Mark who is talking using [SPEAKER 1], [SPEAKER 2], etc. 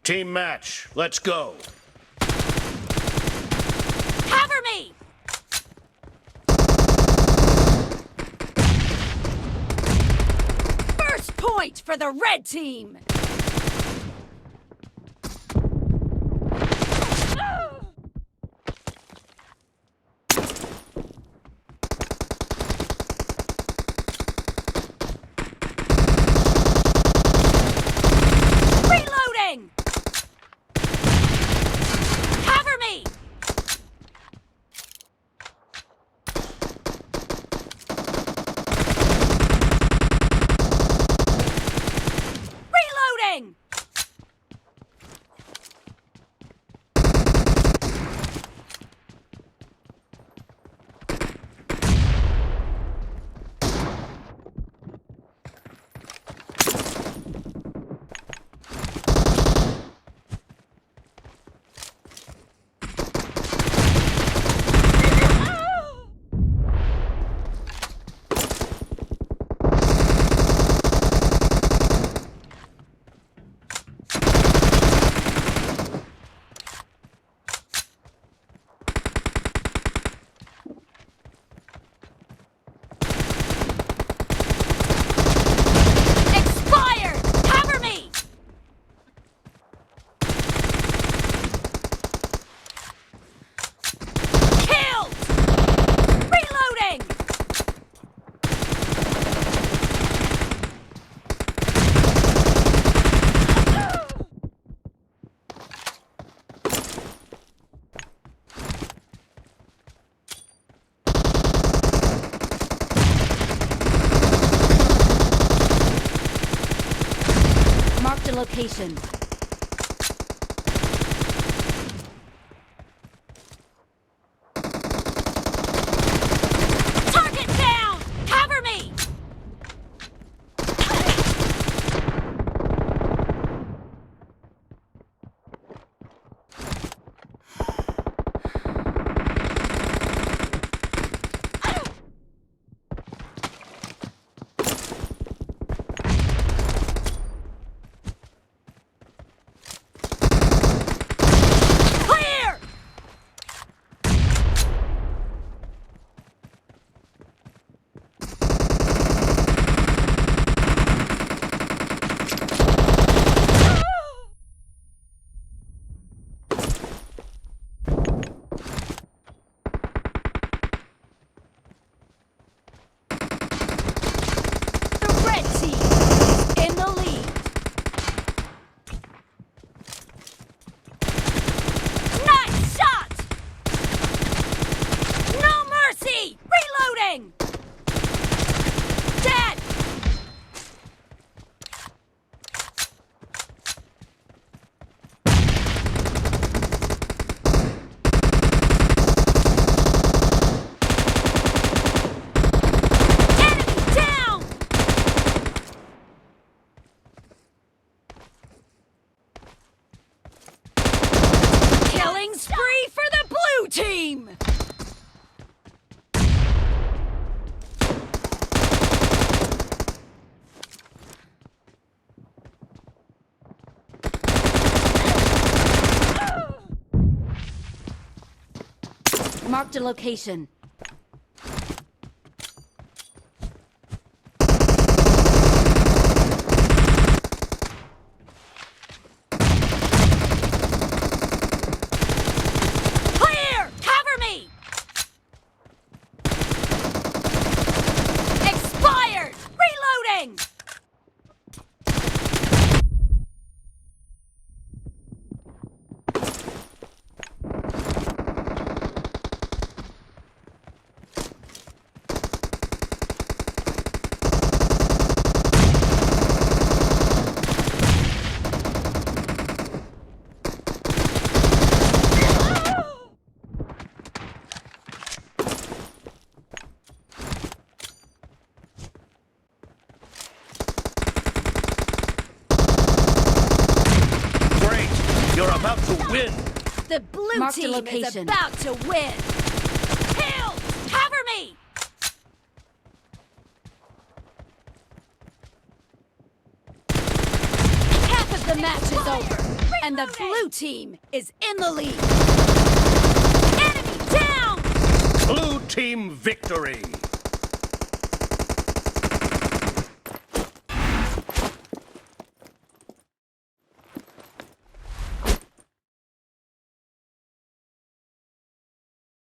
[SPEAKER 1] Team match, let's go!
[SPEAKER 2] Cover me! First point for the red team! Reloading! Cover me! Reloading! Expired! Cover me! Killed! Reloading! Marked a location. Target down! Cover me! Clear! The red team is in the lead. Nice shot! No mercy! Reloading! Dead! Enemy down! Killing spree for the blue team! Marked a location. Clear! Cover me! Expired! Reloading!
[SPEAKER 1] Great! You're about to win!
[SPEAKER 2] The blue
[SPEAKER 3] Marked a
[SPEAKER 2] team is
[SPEAKER 3] location.
[SPEAKER 2] about to win! Kill! Cover me! Half of the match is over, And the blue team is in the lead. Enemy down!
[SPEAKER 1] Blue team victory.